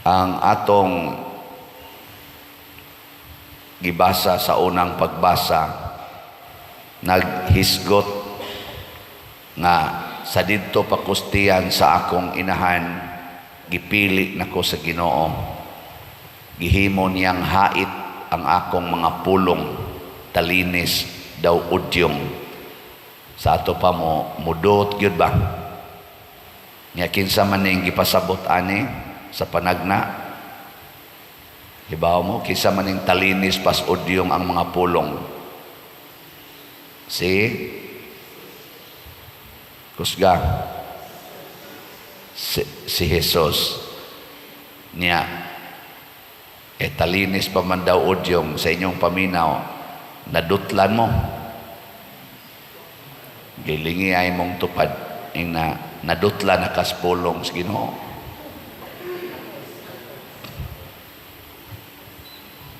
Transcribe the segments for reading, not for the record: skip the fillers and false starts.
Ang atong gibasa sa unang pagbasa, naghisgot nga sa didto pa kos tiyan sa akong inahan, gipili nako sa Ginoo. Gihimo niyang hait ang akong mga pulong, talinis daw udyong. Sa ato pa mo mudot gyud ba nya? Kinsa man ning gipasabot ani sa panagna? Hibaw mo kinsa man ning talinis pas udyong ang mga pulong? Si Kusga, si Jesus niya. Eh, talinis pa man daw udyong sa inyong paminaw, nadutlan mo? Gilingi ay mong tupad ing na nadutlan na kas pulong sa Ginoo.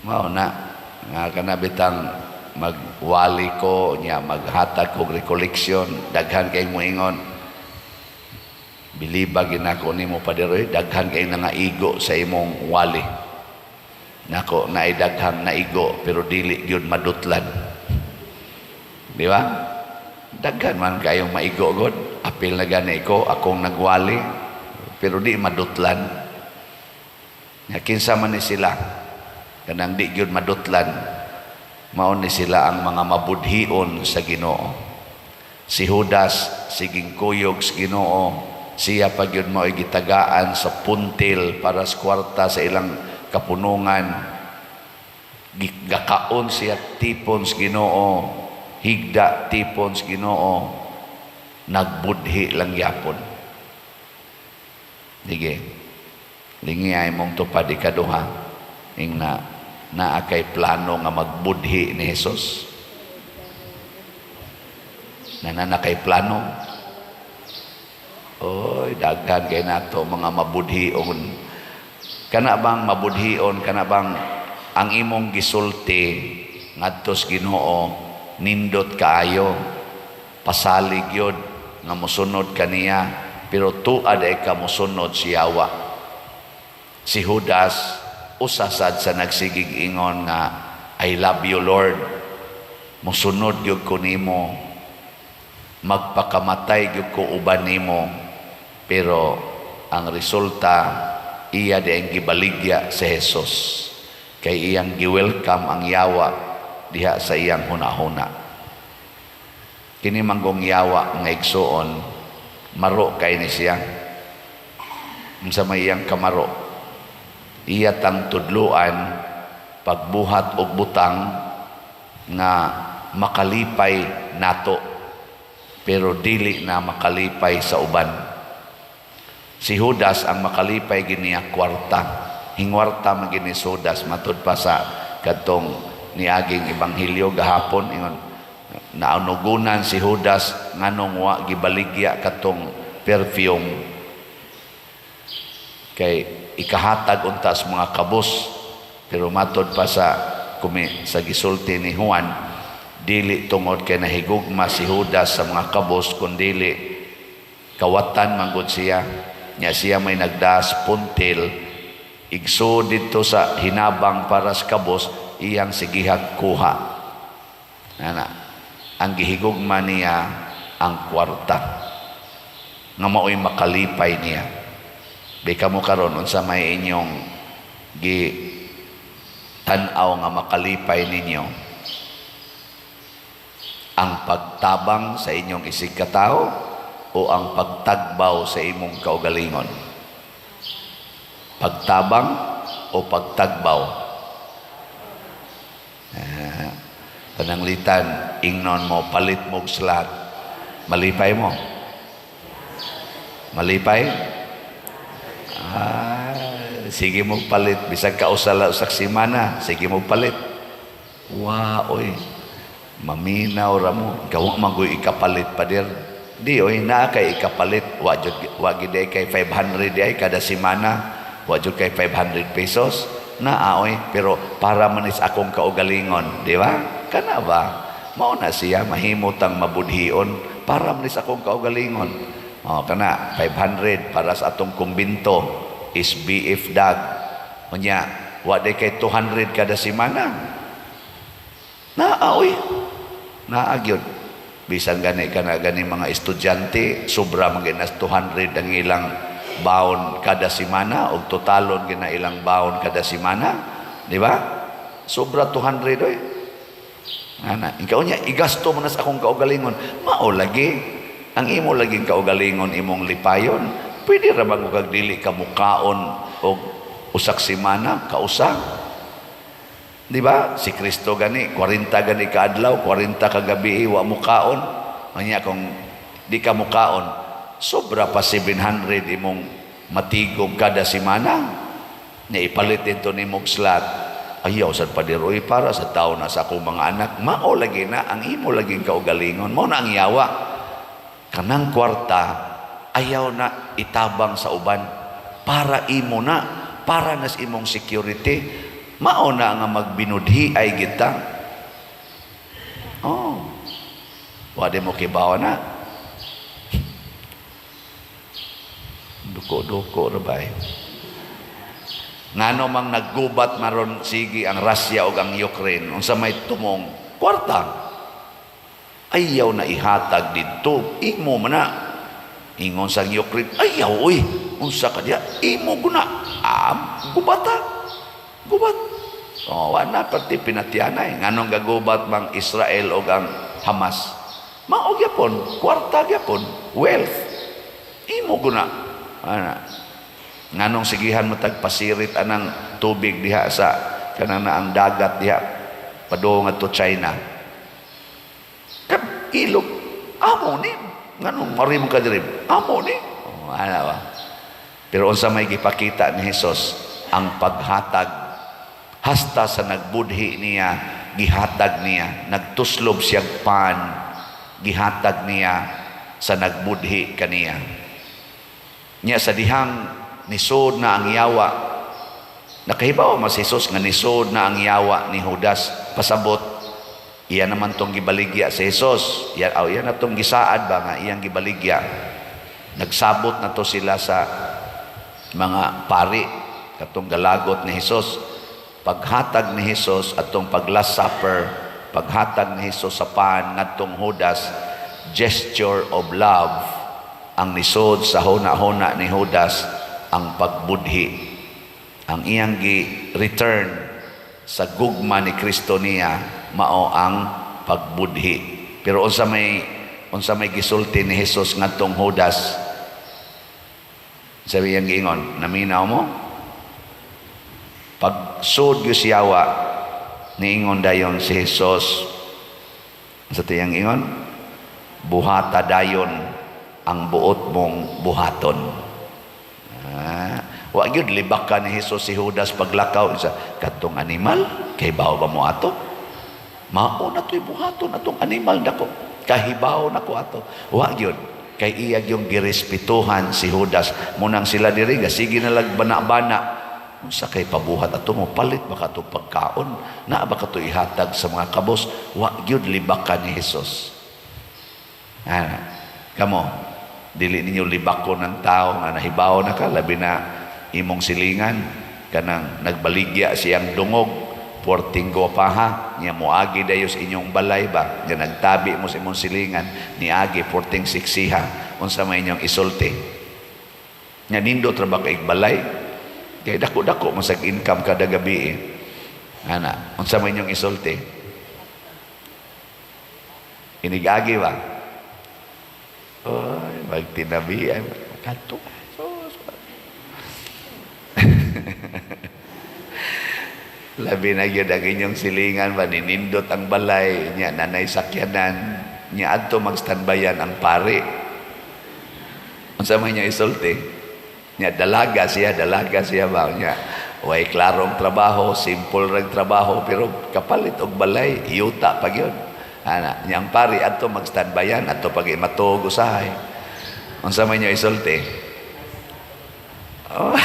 Mao na nga kana bitang magwali ko nya, maghatag kog recollection, daghan kay moingon, "Biliba ginako nimo, Paderoy, daghan kay nangaigo sa imong wali." Nako, naay daghang naigo pero dili gyud madutlan, di ba? Daghan man kayong maigo god, apil na gani ko akong nagwali, pero di madutlan. Nya kinsa man ni sila kanang di gyud madutlan? Mao ni sila ang mga mabudhion sa Ginoo. Si Judas, siging kuyog sa Ginoo, siya pa gyud mao'y gitagaan sa puntil para sa kwarta sa ilang kapunungan. Gakaon siya tipon sa Ginoo, higda tipon sa Ginoo, nagbudhi lang yapon. Sige. Lingi ay mong tupad. Ikaduha, ing na naa kay plano nga magbudhi ni Jesus? Na na kay plano? Oy, daghan kay nato mga mabudhion. Kana bang mabudhion, kana bang ang imong gisulti ngadto sa Ginoo nindot kaayo, pasalig yun nga mosunod kaniya, pero tuad ay ka mosunod si yawa? Si Judas, usasad sa nagsigig ingon nga, "I love you, Lord, mosunod gyud ko nimo, magpakamatay gyud ko uban nimo." Pero ang resulta, iya di ang gibaligya si Jesus kay iyang gi-welcome ang yawa diha sa iyang hunahuna. Kini manggong yawa nga, igsuon, maro kay ni siya. Unsa may iyang kamaro? Iya tang tudluan pagbuhat og butang nga makalipay nato pero dili na makalipay sa uban. Si Judas, ang makalipay giniya kwarta. Hingwarta man gini si Judas. Matud pa sa kadtong niaging ebanghelyo gahapon, ingon naunugunan si Judas nganong wa gibaligya katong perfume kay ikahatag unta sa mga kabos. Pero matod pa sa kumi sa gisulti ni Juan, dili tungod kay nahigugma si Judas sa mga kabos, kundili kawatan manggod siya. Nya siya may nagdas puntil igso didto sa hinabang para sa kabos, iyang sigihag kuha. Ana, ang gihigugma niya ang kwarta nga mao'y makalipay niya. Di kamo karon, unsa may inyong gi tan-aw nga makalipay ninyo? Ang pagtabang sa inyong isig katao o ang pagtagbaw sa imong kaugalingon? Pagtabang o pagtagbaw? Ah, pananglitan ingnon mo, palit mo og slot, malipay mo? Malipay? Ah, sige mo palit bisag kausala usak semana, sige mo palit. Wa oy, maminaw ra mo, gawa man ko'y ikapalit, pader. Di oy, naa kay ikapalit. Wa jud, wa gid ay kay 500 di ay kada semana. Wa jud kay 500 pesos naa oy, pero para man is akong kaugalingon, di ba? Kana ba, mao na siya mahimutang mabudhion, para man is akong kaugalingon. Oh, kana 500 para sa atong kumbinto. SBF dag. Unya, wa day kay 200 kada semana. Naa oy. Naa gyud. Bisan gani kana gani mga estudyante, sobra man gyud nas 200 ang ilang baon kada semana og totalon gyud na ilang baon kada semana, di ba? Sobra 200 oy. Ana, ikaw niya igasto mo na sa akong kaugalingon. Mao lagi ang imo laging kaugalingon imong lipayon. Pwede ra ba kag dili ka mukaon og usak semana, kausa? Di ba? Si Kristo gani 40 gani ka adlaw, 40 ka gabi wa mukaon. Unya kung di ka mukaon, sobra pa 700 imong matigom kada semana. Nya ipalit dito ni mog slot. Ayaw sad padiroy para sa tao na sa akong mga anak. Mao lagi na ang imo laging kaugalingon. Mao na ang yawa. Kanang kwarta ayaw na itabang sa uban para imo na, para nas imong security. Mao na nga magbinudhi ay kita. Oh. Wa di mo kibaw na. Duko-duko ra bay. Ngano mang naggubat maron sige ang Russia ug ang Ukraine, unsa may tumong kwarta. Ayaw na ihatag didto, imo man na. Ingon sa Ukraine, ayaw oy, unsa ka diya, imo guna. Ah, gubata. Gubat. Oh, wa na pati pinatyanay. Nganong gagubat mang Israel ug ang Hamas? Mao gyapon, kwarta gyapon, wealth. Imo guna. Ana. Nganong sigihan mo tagpasirit anang tubig diha sa kanang na ang dagat diha padung ngadto China. Kap ilog amo ni, nganong mari mo kadiri, amo ni. Oh, ana ba? Pero unsa may gipakita ni Hesus? Ang paghatag hasta sa nagbudhi niya, gihatag niya, nagtuslob siyag pan, gihatag niya sa nagbudhi kaniya. Nya sa dihang nisod na ang yawa, nakahibaw mas Jesus nga nisod na ang yawa ni Judas. Pasabot, iya naman tong gibaligya si Jesus. Iya, oh, iya na tong gisaad ba nga iyang gibaligya. Nagsabot na to sila sa mga pari katong galagot ni Jesus. Paghatag ni Jesus atong pag Last Supper, paghatag ni Jesus sa pan ngadtong Judas, gesture of love. Ang nisod sa huna-huna ni Judas ang pagbudhi, ang iyang gi-return sa gugma ni Kristo niya mao ang pagbudhi. Pero unsa may gisulti ni Jesus ngadtong Judas? Sabi iyang giingon, "Naminaw mo?" Pagsud gyud siyawa, niingon dayon si Jesus sa tiyang ingon, "Buhata dayon ang buot mong buhaton." Ah, wa gyud libak ka ni Jesus si Judas paglakaw sa katong animal, kay bawo ba mo ato? Mao na to'y buhaton atong animal dako. Kahibaw na ko ato. Wa gyud kay iya gyung girespetuhan si Judas. Munang sila diri sige na lag bana-bana. Unsa kay pabuhat ato, mo palit ba kato pagkaon? Naa ba kato ihatag sa mga kabos? Wa gyud libak ka ni Jesus. Ah, kamo dili ninyo libakon ng tao nga nahibaw na ka, labi na imong silingan kanang nagbaligya siyang dungog, puwerteng gwapaha niya, moagi dayo sa inyong balay ba nga nagtabi mo sa imong silingan, niagi puwerteng siksiha, unsa may inyong isulti? Nga nindot ra ba kay balay kay dako-dako man sag income kada gabi eh. Ana, unsa may inyong isulti? Inigagi ba? Oy, magtinabi ay kadto. Labi na gyud ang inyong silingan ba, ninindot ang balay niya, nanay sakyanan niya, adto magstandbayan ang pari. Unsa man niya isulti? Niya dalaga siya ba niya. Way klarong trabaho, simple rang trabaho, pero kapalit og balay, yuta pa gyud. Ana, niya ang pari adto magstandbayan, adto pag matuog usahay. Unsa man niya isulti? Oh.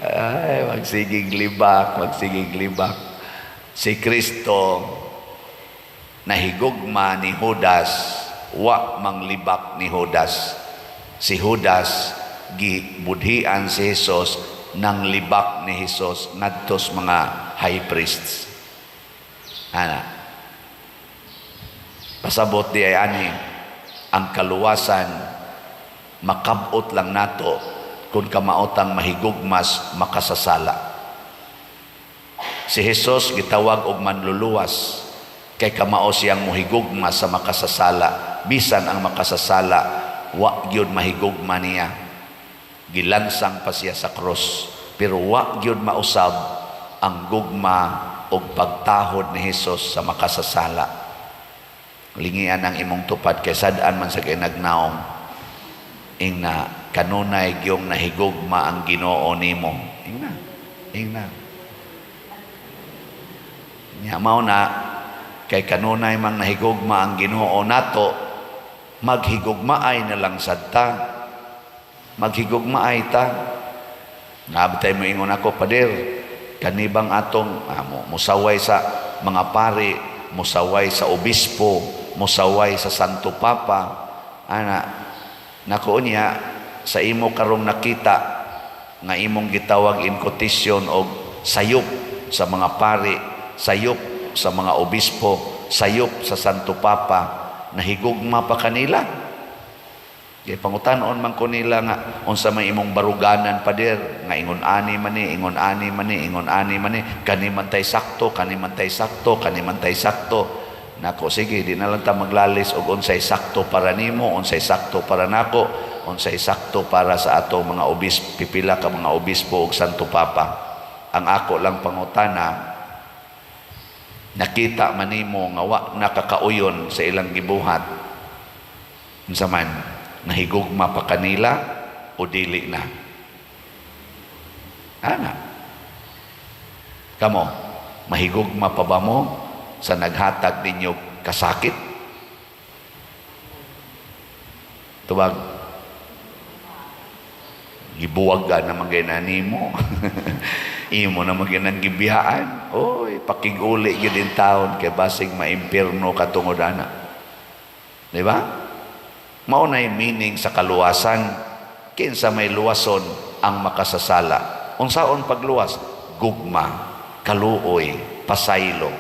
Ay, magsigig libak, magsigig libak. Si Kristo nahigugma ni Judas, wa manglibak ni Judas. Si Judas Gibudhian si Jesus, nang libak ni Jesus ngadto sa mga high priests. Ana, pasabot di ay ani, ang kaluwasan makabot lang nato kung kamaotang mahigugmas makasasala. Si Jesus gitawag og manluluwas kay kamao siyang mohigugma sa makasasala bisan ang makasasala wa gyud mahigugma niya. Gilansang pa siya sa krus, pero wa gyud mausab ang gugma og pagtahod ni Jesus sa makasasala. Lingian ang imong tupad kay sad-an man sa kay nagnaong. Ingna, "Kanunay gyung nahigugma ang Ginoo nimo?" Ingna, ingna. Nya mao na kay kanunay mang nahigugma ang Ginoo nato, maghigugmaay na lang sad ta. Maghigugmaay ta. Nabitay mo ingon ako, "Pader, kanibang atong musaway sa mga pari, musaway sa obispo, musaway sa Santo Papa?" Ana, nako niya, sa imo karong nakita nga imong gitawag in quotation og sayop sa mga pari, sayop sa mga obispo, sayop sa Santo Papa, nahigugma pa kanila? Kay pangutanon man ko nila nga unsa may imong baruganan, pader, nga ingon ani man ni, ingon ani man ni, ingon ani man ni, kani man tay sakto, kani man tay sakto, kani man tay sakto. Nako, sige, di na lang ta maglalis og unsay sakto para nimo, unsay sakto para nako, unsay sakto para sa atong mga obispo, pipila ka mga obispo ug Santo Papa. Ang ako lang pangutana, nakita man nimo nga wa nakakauyon sa ilang gibuhat? Unsa man, nahigugma pa kanila o dili na? Ana, kamo, mahigugma pa ba mo sa naghatag ninyo kasakit? Tubag. Gibuwag ka naman gay na nimo. Imo naman gyud ang gibiyaan. Oy, pakiguli gyud in taon kay basig maimpirno ka tungod ana. Di ba? Mao na meaning sa kaluwasan. Kinsa may luwason ang makasasala? Unsaon pagluwas? Gugma, kaluoy, pasaylo.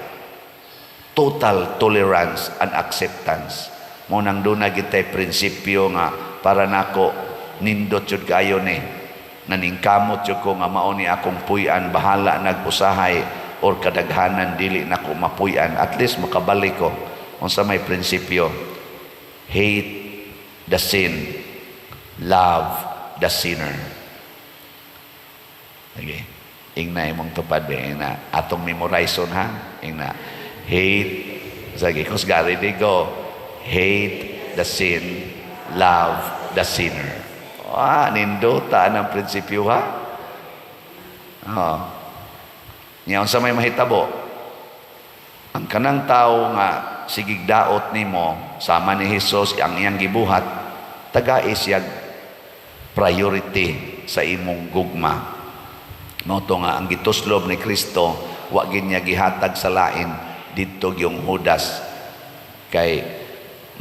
Total tolerance and acceptance. Mao nang duna gitay prinsipyo nga para nako nindot jud kayo ni. Naningkamot jud ko nga mao ni akong puy-an, bahala nag-usahay or kadaghanan dili nako mapuy-an, at least makabalik ko. Unsa may prinsipyo? Hate the sin, love the sinner. Okay. Ingna imong tupad be, ingna atong memorizon ha. Ingna, hate, sige, kusga, ready, go. Hate the sin, love the sinner. Ah, nindota ang prinsipyo ha. Oh. Nya unsa may mahitabo? Ang kanang tao nga sigig daot nimo, sama ni Jesus ang iyang gibuhat, tagai siya priority sa imong gugma. Mao to nga ang gituslob ni Kristo, wa gid niya gihatag sa lain didto yung Judas, kay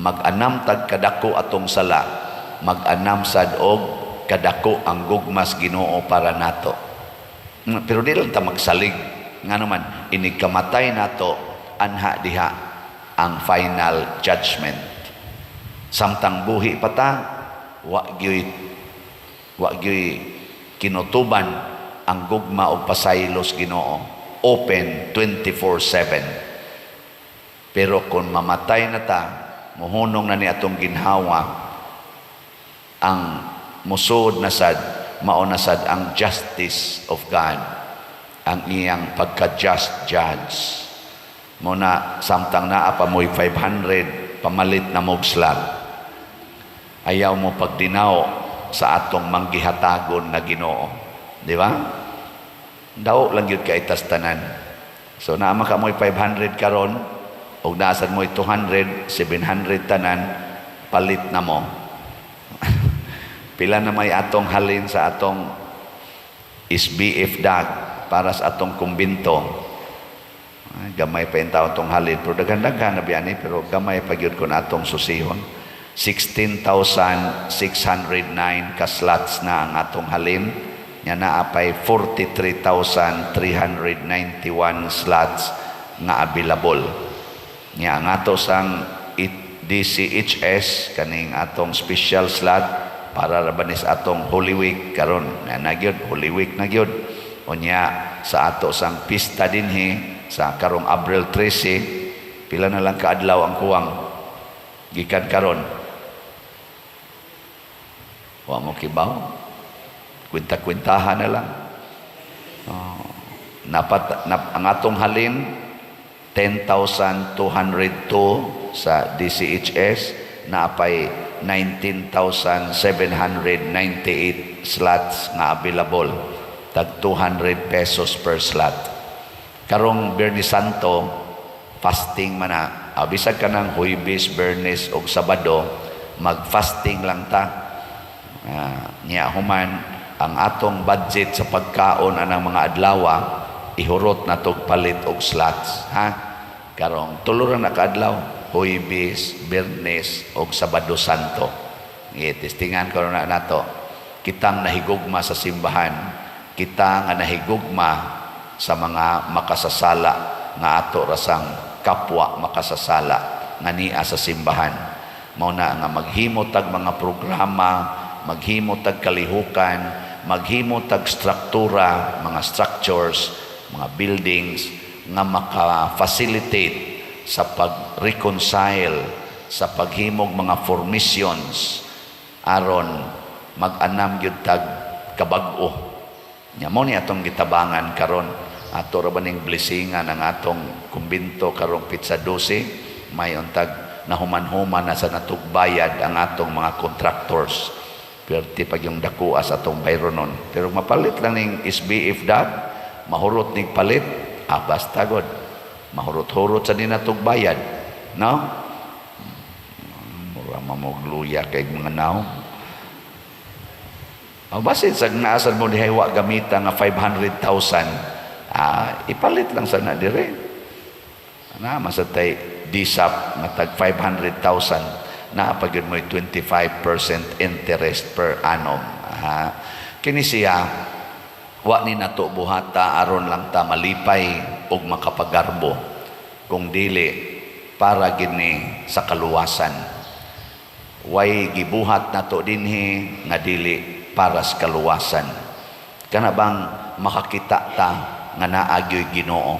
mag-anam tag kadako atong sala, mag-anam sad og kadako ang gugmas Ginoo para nato. Pero di lang ta magsalig, nga naman inig kamatay nato, anha diha ang final judgment. Samtang buhi pa ta, wa gyuy kinutuban ang gugma og pasaylos Ginoo, open 24/7. Pero kung mamatay na ta, muhunong na ni atong ginhawa, ang musod na sad, mao na sad ang justice of God, ang iyang pagka-just judge. Mao na samtang naa pa mo'y 500, pamalit na mo'g slab. Ayaw mo pagdinaw sa atong manggihatagon na Ginoo, di ba? Daw lang gyud kay tas tanan. So naa man ka mo'y 500 karon ug naa sad mo'y 200, 700 tanan, palit na mo. Pila na may atong halin sa atong SBF dag para sa atong kumbinto? Ay, gamay pa yung tao atong halin, pero daghan-daghan na biyani, pero gamay pa gyud kun atong susihon. 16,609 ka slots na ang atong halin nya, naa pay 43,391 slots nga available. Nya ang ato sang DCHS, kaning atong special slot para ra ba ni sa atong Holy Week karon na nagyod, Holy Week na gyud. Unya sa ato sang pista dinhi sa karong Abril 13, pila na lang kaadlaw ang kuwang gikan karon? Wa mo kibaw, kwenta-kwentahan na lang. Oh, napat ang atong halin 10,202 sa DCHS, naapay 19,798 slots nga available, tag 200 pesos per slot. Karong Biyernes Santo, fasting man na. Ah, bisag kanang Huwebes, Biyernes og Sabado, mag-fasting lang ta. Ah, nya human ang atong budget sa pagkaon anang mga adlawa, ihurot na tog palit og slots, ha? Karong tulo ra na kaadlaw, Huwebes, Biyernes og Sabado Santo. Testingan ko na nato. Kitang nahigugma sa simbahan, kita nga nahigugma sa mga makasasala nga ato rasang kapwa makasasala nga nia sa simbahan. Mao na nga maghimo tag mga programa, maghimo tag kalihukan, maghimo tag struktura, mga structures, mga buildings nga maka-facilitate sa pag-reconcile, sa paghimog mga formations aron mag-anam gyud tag kabag-o. Nya mo ni atong gitabangan karon. Ato ra ba ning blessingan ang atong kumbinto karong petsa 12, may untag nahuman-human na sa natugbayad ang atong mga contractors. Perti pag yung dakua sa atong bayronon. Pero mapalit lang ning SBF dad, mahurot ning palit, ah, basta god. Mahurot-hurot sa dinatugbayad. No? Mura mamogluya kay mga naong. Oh, basin sa naasan mo dihay wa gamita nga 500,000, ah, ipalit lang sana dire. Na masatay DSAP nga tag 500,000 na pag mo 25% interest per annum. Ah, kini siya wa ni nato buhata aron lang ta malipay og makapagarbo, kung dili para gini sa kaluwasan. Way gibuhat nato dinhi nga dili para sa kaluwasan. Kana bang makakita ta nga naagyo'y Ginoo.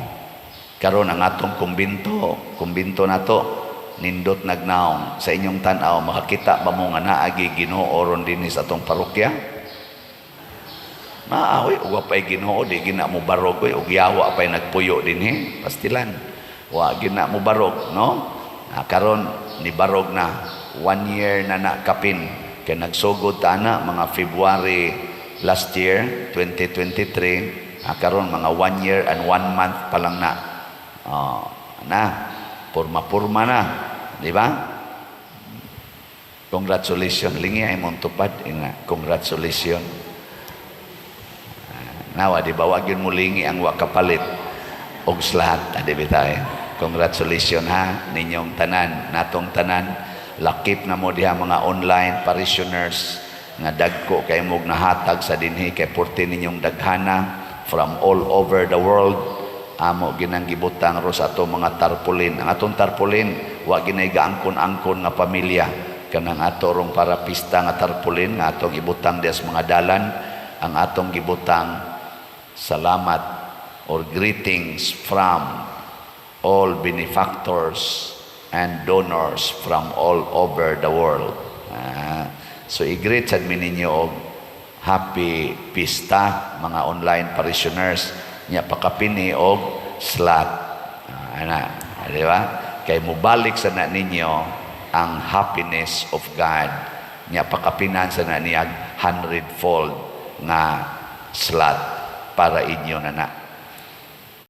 Karon ang atong kumbinto, kumbinto nato nindot nagnaong. Sa inyong tan-aw, makakita ba mo nga naagi Ginoo ron dinhi sa atong parokya? Maahoy, ug pa'y Ginoo, di gina mo barog oy, ug yawa pa'y nagpuyo dinhi, pastilan. Wa gina mo barog, no? Ah, karon ni barog na, one year na na kapin kay nagsugod ta na mga February last year, 2023. Ah, karon mga one year and one month pa lang na. Oh, na porma-porma na, di ba? Congratulations, lingi ay mong tupad ina, congratulations. Ah, nawa di ba, wag yun mulingi ang wa kapalit og slot, ah, di ba tayo? Congratulations ha ninyong tanan, natong tanan. Lakip na mo diha mga online parishioners nga dagko kay mog nahatag sa dinhi kay porte ninyong daghana from all over the world. Amo ginang gibutang ro sa atong mga tarpaulin. Ang atong tarpaulin wa ginay gaangkon-angkon nga pamilya. Kanang ato rong para pista nga tarpaulin nga atong ibutang diha sa mga dalan, ang atong gibutang, "Salamat or greetings from all benefactors and donors from all over the world." Ah, so i-greet sad mi ninyo og happy pista, mga online parishioners, nya pakapini og slot. Ah, ana, di ba? Kay mubalik sa na ninyo ang happiness of God. Nya pakapinan sa na niyag hundredfold nga slot para inyo na na.